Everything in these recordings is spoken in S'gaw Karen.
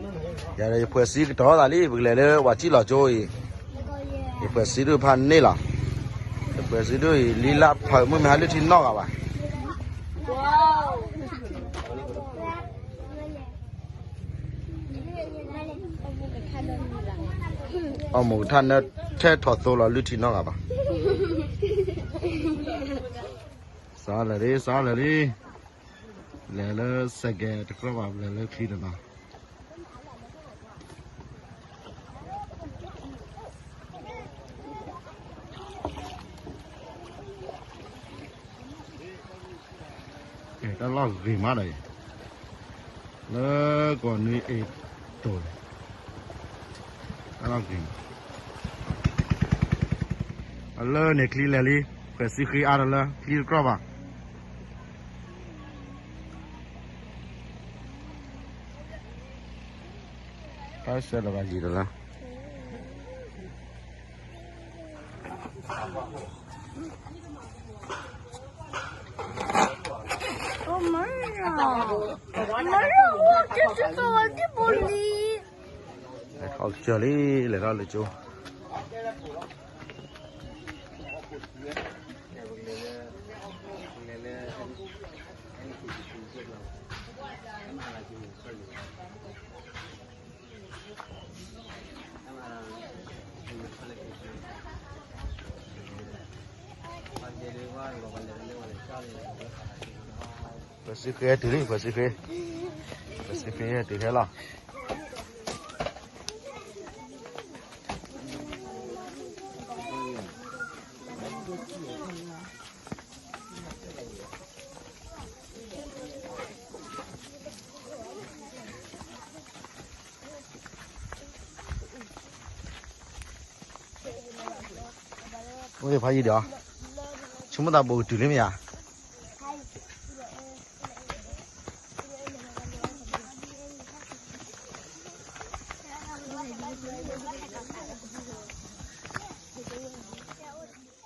ယၤဒီးယဖှဲးစံကတီၤသးလံ ပကလဲၤလၢပှၤစံၣ်လီၤကၠိအံၤ, ယဖှဲးစံဒုးဖးန့ၢ်လီၤ, ယဖှဲးစံဒုးအံၤ လံလၢဖးမုၢ်မ့ၢ်ဟါလၢထံနီၣ်ဂၤဘၣ်, အီၣ်မူကထါနၢ ထဲထီၣ်သိလီၤလၢထံနီၣ်ဂၤဘၣ်, စးလဲၤလံ စးလဲၤလံ, လဲၤလၢစဲးကဲးတကြၢးဘၣ် လဲၤလၢချံတနီၤ တၢ်လီၢ်ဂ့ၤမးဒီးအံၤ, လၢကိးနွံအ့တိၤ, တၢ်လီၢ်ဂ့ၤ, အလၢန့ၣ်ချံလဲၤလံ, ဖှဲးစံဃ့အါတလၢ ချံတကြၢးဘၣ်. တၢ်ဆှၢလီၤဘၣ်ယံၤတလၢ လဲၤထီၣ်ကစၢၢ်လံ လဲၤထီၣ်လၢကၠိ ပစံဃ့ဟဲတုၤလံ ပစံဃ့, ပစံဃ့ဟဲတုၤထဲလီၤ. အိၣ်ဖးယံၤဒီး, ဆိကမိၣ်သးဘိးကတုၤလံမ့ၢ်ဧါ.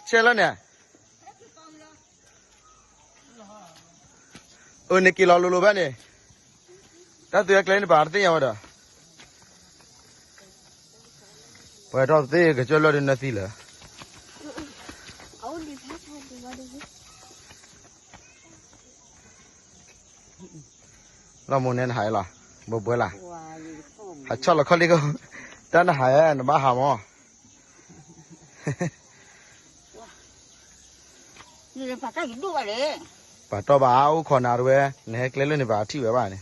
ဆဲးလၢန့ၣ်, အၢ န့ၣ်က့ၤလီၤလိၤလိၤဖဲန့ၣ်, တၢ်သုးကျဲန့ၣ်ပာ်တသ့ၣ်ညါဝဲဒီး, ပှဲၤထီၣ်သ့ၣ်ကစၢၢ်လၢဒုးနၢသံလၢာ် လီၤမိၢ်န့ၣ်နဟးလီၤ, ဘှဲဘှဲလၢ်, ဟးဆီၣ်လီၤခီၣ်လံက, တၢ်နဟးဧၢ နဘၣ်ဟးမး, ပာ်တီၢ်ဘၣ်အိၣ်ခိးနၤတဝဲ, နဟဲကျဲလၢန့ၣ်ဘၣ်ထံၣ်ဝဲဘၣ်န့ၣ်,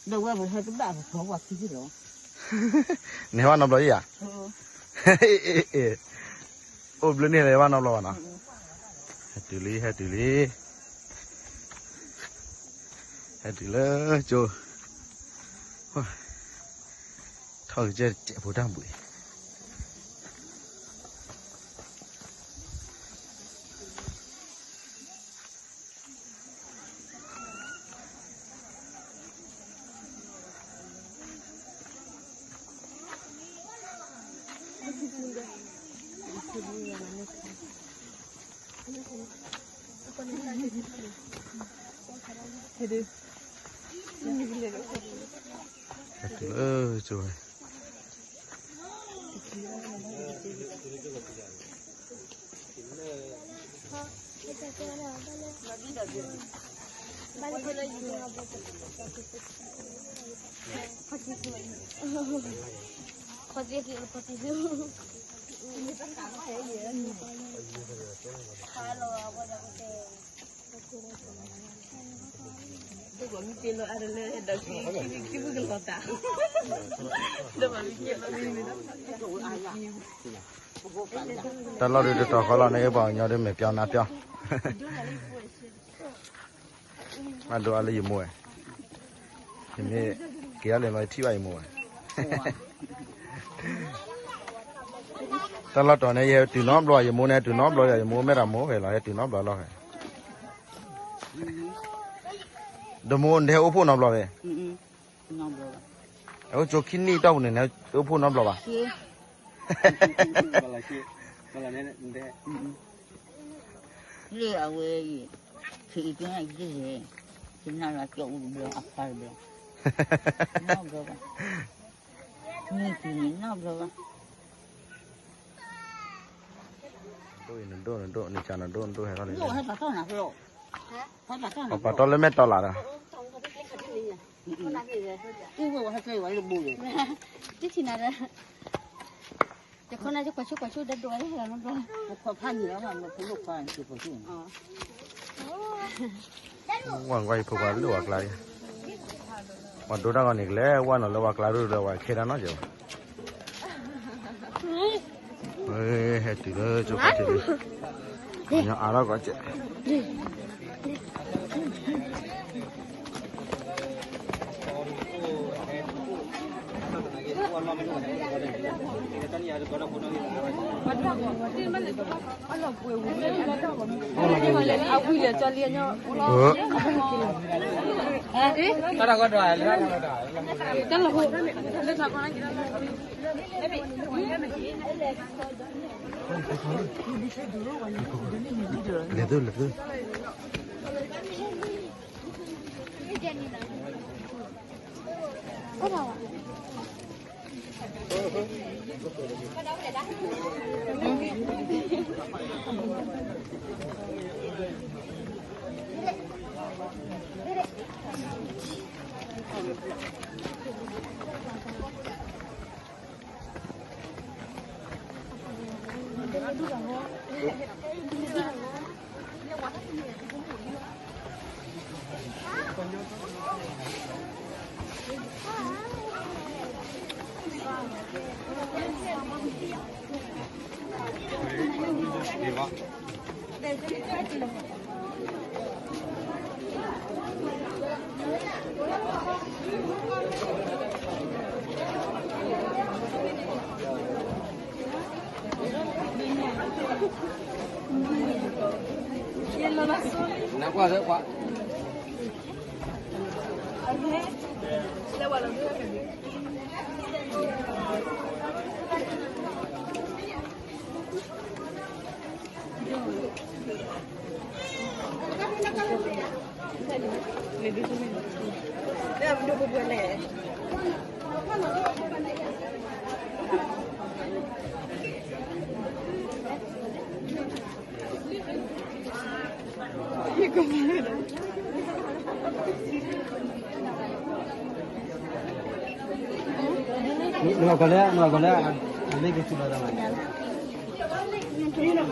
နဟဲဘၣ်နီတဘျီယဧါ, အိၣ်ဘျုးန့ၣ်လဲၤဘၣ်နီတဘျီဘၣ်နီၤ, ဟဲတုၤလံ ဟဲတုၤလံ ဟဲတုၤလၢကၠိ, ထီၣ်ကစၢၢ်တစဲးဖိတၢ်ဘှံး, ဟဲတုၤလၢကၠိဝဲ တၢ်လီၢ်ဒုးတတီၤဃီလီၤန့ၣ် ပှၤကညီဒုးမဲာ်ပျီနါပျီ, အဒိအါလၢယမိၢ်ဝဲ, ယမ့ၢ်က့ၤအါလဲၤလီၤယထံၣ်ဘၣ်ယမိၢ်ဝဲ, တၢ်လီၢ်တီၤန့ၣ် ယဟဲတုၤနီတဘျီ ယမိၢ်န့ၣ် ဟဲတုၤနီတဘျီ ယမိၢ်မဲာ်တၢ်မိၢ်ဖဲလီၤ ဟဲတုၤနီတဘျီလီၤဖဲ ဒီးမိၢ်နဟဲအိၣ်ဖှိၣ်နီတဘျီဖဲ, အအိၣ်ကၠိခံနံၣ်တီၢ်ပူၤန့ၣ် နဟဲအိၣ်ဖှိၣ်နီတဘျီဘၣ်, လၢအဝဲအံၤ, ဖဲအံၤကဲယဲ, ယနၢ်လၢကၠီအူတဘျီ အဖျါတဘျီ, နီၢ်ဘျီဘၣ်, န့ၣ်တုၤန့ၣ်နီၢ်ဘျီဘၣ်, ဒိၣ်အံၤနဒိၣ်နဒိၣ် နကနဒိၣ်နဒိၣ်ဟဲထီၣ်န့ၣ်, ပှၤတီလၢမဲာ်တီလာ်ဒီး, တထံၣ်နၤဒီး, ယခိၣ်နၢ်ယကွၢ်ဆူကွၢ်ဆူဒိၣ်ဒိၣ်ဝဲလီၤ, ဝဲကွၢ်ယဖိခွါလၢဝဲကျါ, ပှၤဒိတၢ်ဂီၤန့ၣ်ကလဲၤဝဲနီၤလၢဝဲကျါဒိၣ်လၢဝဲခဲဒၣ်နီၤကဲးဘၣ်, ဟဲတုၤလၢကၠိခါထံးလံ, ပှၤညီအါထီၣ်ကီးကဲး လဲၤသိလၢ နကွၢ်လၢကွၢ် နကလဲၤ နကလဲၤ အမ့ၢ်ကသူၣ်လီၤသးဘၣ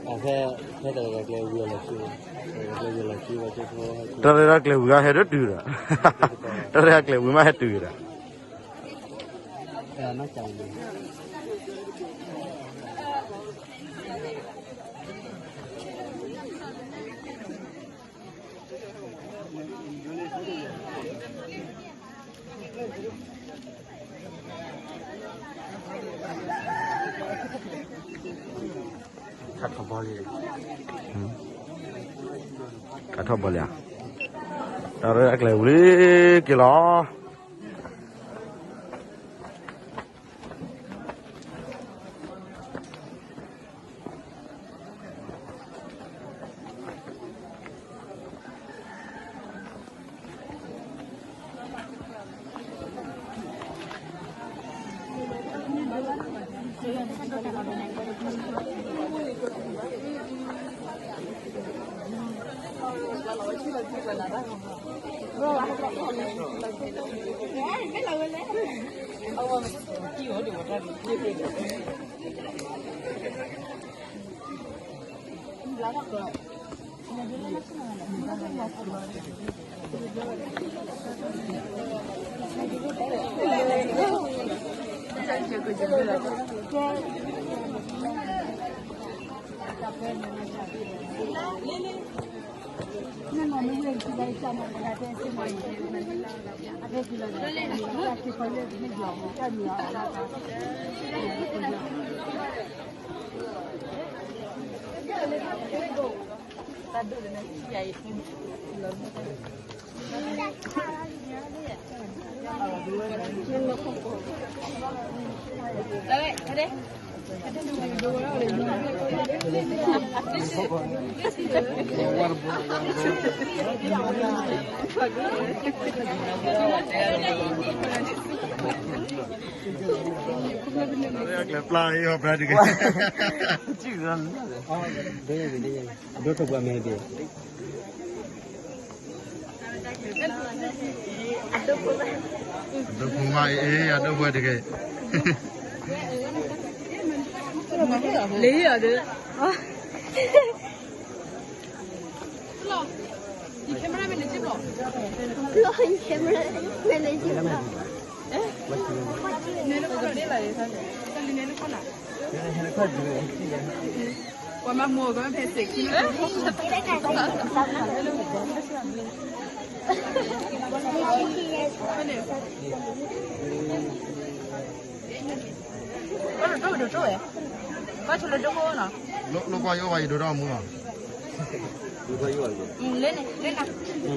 ် ဖဲ ဖဲတၢ်ရဲၣ်တၢ်ကျဲၤဝံၤအလီၢ်ခံ တၢ်ရဲၣ်တၢ်ကျဲၤဝံၤ တၢ်ရဲၣ်တၢ်ကျဲၤဝံၤကဟဲဒိၣ်တုၤဒီး တၢ်ရဲၣ်တၢ်ကျဲၤဝံၤမးဟဲတုၤဒီး ထီၣ်ဘီလံ ထီၣ်ဘီလံဧါ တၢ်ရဲၣ်တၢ်ကျဲၤဝံၤလံက့ၤလီၤ. တၢ်ဒိၣ်န့ၣ် ယၤအံၤ ကျဲပျၢ်အံၤဟီၣ်ပျၢ်တက့ၢ်. ဒိၣ်ထီၣ်ပှၤမဲာ်တက့ၢ်. အဒိၣ်ဖိမးအံၤ အဒိၣ်ဖိတက့ၢ်. လံအီၤဒုး ပှၤမၤမိၢ်ကမ့ၢ်ဖဲစ့ၢ်ခံ လိၣ်ကွၢ်ယိၣ်ဘၣ်ယဒိၣ်တၢ်မူလီၤ.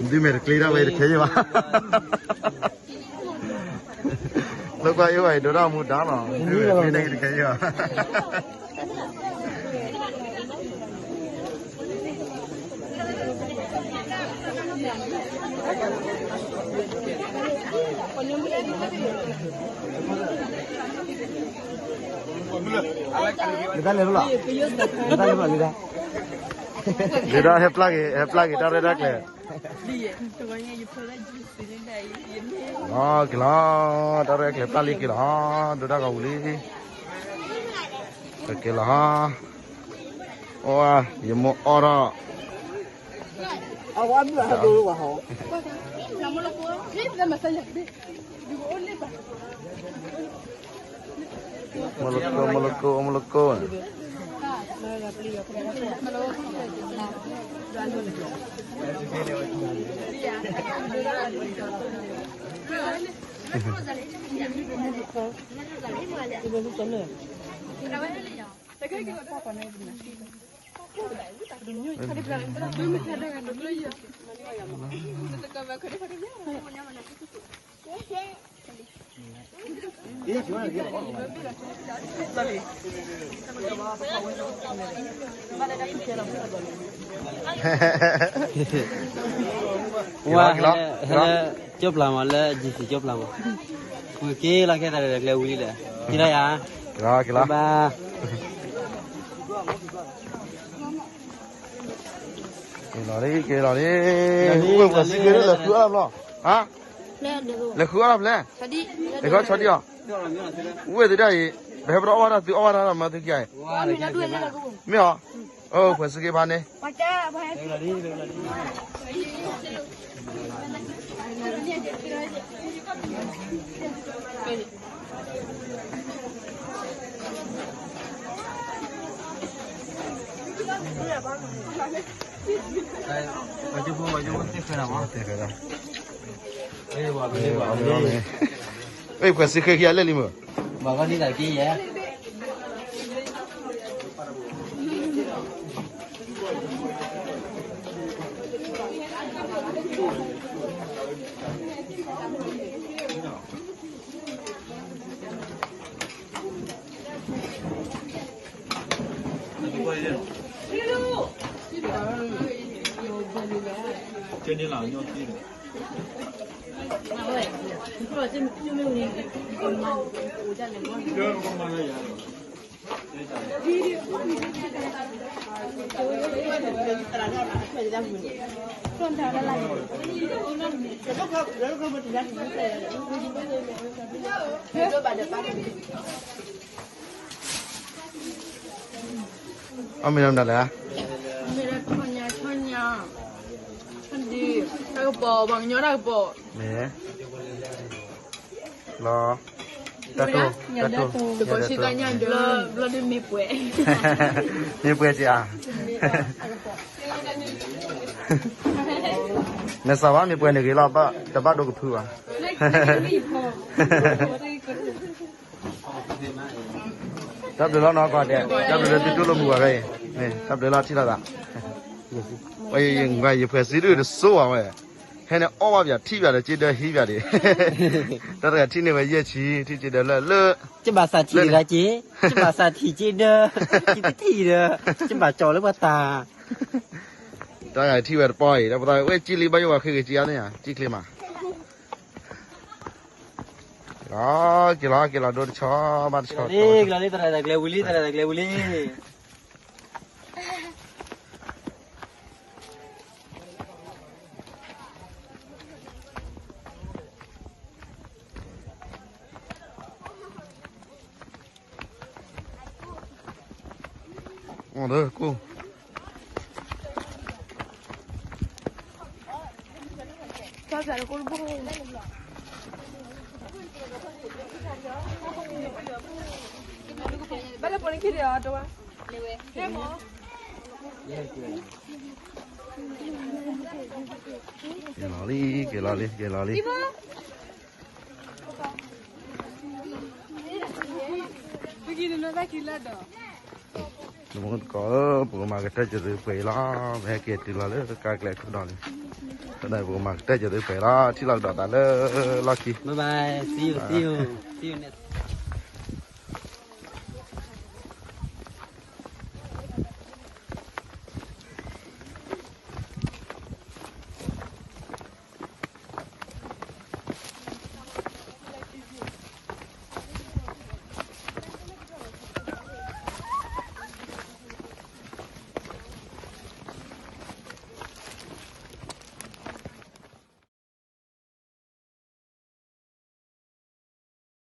ဒုးမဲာ်တကျ့ဒၣ်ဝဲတခဲယဲၢ်ဘၣ်. လိၣ်ကွၢ်ယိၣ်ဘၣ်ယဒိၣ်တၢ်မူဒါလီၤ. ဒုးမဲာ်တကျ့ဒၣ်တခဲယဲၢ်ဘၣ်. လၢတၢ်လဲၤလီၤ, လၢတၢ်လဲၤလီၤ, လၢတၢ်, လၢတၢ်ဟဲပျၢ်က့ၤ, ဟဲပျၢ်က့ၤတၢ်ရဲၣ်တၢ်ကျဲၤ. က့ၤလီၤ, တၢ်ရဲၣ်တၢ်ကျဲၤပျၢ်လံက့ၤလီၤ, ဒိၣ်တၢ်ဂီၤပူၤလံ. က့ၤလီၤ, အိၣ်, ယမိၢ်အီၣ်ထီၣ် မလိကိ, မလိကိ, မလိကိ. ဝဲ, ဟဲလၢကၠိပျၢ်မး, လၢ G C ကၠိပျၢ်မး. ဝံၤက့ၤလီၤခဲသးဒီးကျဲဝံၤလံဒီး, က့ၤလီၤယၤ, က့ၤလီၤ, က့ၤလီၤ, က့ၤလီၤလံ, က့ၤလီၤလံ. ဝဲပှၤစံးက့ၤလၢလဲၤဃုအီၣ်တၢ်ဖျီ, ဟါ, လဲၤဃုအီၣ်တၢ်ဖျီ, လဲၤဃုအီၣ်ဆီဒံၣ်အီၤ. ဝဲသ့ၣ်ဒၣ်အံၤ, ပဟဲပဒီးအီၣ်ဘၣ်တၢ်သုအီၣ်ဘၣ်တၢ်ဒီးမၤသုက့ၤအံၤ, မ့ၢ်အီၤ, အိၣ်ပှၤစံးက့ၤဖါန့ၣ်. ပှၤစံးဃဲၤခံဂၤလၢာ်လံ, မ့ၢ်ပှၤစံးဃဲၤခံဂၤလၢာ်လံမ့ၢ်. အီၣ်မ့ၤလီၤမနုၤလဲၣ်, တၢ်ကပီၤ, ပှၤကညီတၢ်ကပီၤ, မ့ၢ်, လီၤ, တၢ်တိၢ်, တၢ်တိၢ်, ဘျီဒုးမ့ၢ်ပှဲၤ, မ့ၢ်ပှဲၤက့ၤဧါ. နစးဝါမ့ၢ်ပှဲၤန့ၣ်ဂ့ၤလီၤ, တဘၣ်ဒိကဖုဘၣ်. တၢ်ဘျုးလီၤနီၤ, ကွၢ်ဒဲး, တၢ်ဘျုးလၢသုတူၢ်လိာ်မုာ်ဘၣ်ဖဲအံၤ, တၢ်ဘျုးလီၤထံၣ်လိာ်သး, ယဖှဲးစံဒုးတစိၢ်ဘၣ်ဝဲ. ဟဲန့ၣ်အီၣ်ဘၣ်ပၠး ထံၣ်ပၠးဒီးစ့ဒၢဟံးပၠးဒံး, တၢ်တဂၤထံၣ်န့ၢ်ဝဲယဲၢ်ဆံ ထံၣ်စ့ဒၢလၢလၢ, ကဘၣ်စးထံၣ်တဂၤက့ၤ, ကဘၣ်စးထံၣ်စ့ဒၢ, ကံတထံၣ်ဒီး, ကဘၣ်ကၠီလၢပှၤတၢ်, တၢ်ဂၤထံၣ်ဝဲတပီၢ်အံၤ ဒီးပသးဝဲကံၣ်လံဘၣ်ယိၣ်ဝဲဃ့ဂ့ၤကံၣ်အါန့ၣ်ယါ ကံၣ်ချ့မး, က့ၤလီၤက့ၤလီၤက့ၤလီၤဒိတဆီဘၣ်တဆီ, က့ၤလီၤလံ သရၣ်တၢ်ကျဲဝံၤလံ သရၣ်တၢ်ကျဲဝံၤလံ. အိၣ်ဒီးကိၢ်, ဘၣ်လၢပှၤန့ၣ်ခံဒီးအီၤတဝါ, က့ၤလီၤလံ က့ၤလီၤလံ က့ၤလီၤလံ. နမ့ၢ်တကိးဧၢ ပကမၤကတၢၢ်က့ၤသုပှဲၤအံၤလီၤ, ပဟဲက့ၤတုၤလီၤလၢကါကျဲခိၣ်ဒီးလံ, တနံၤပကမၤကတၢၢ်က့ၤသုပှဲၤအံၤလီၤ, ထံၣ်လိာ်ကဒီးသးလၢလီၢ်ခံ, bye bye, see you, see you, see you next.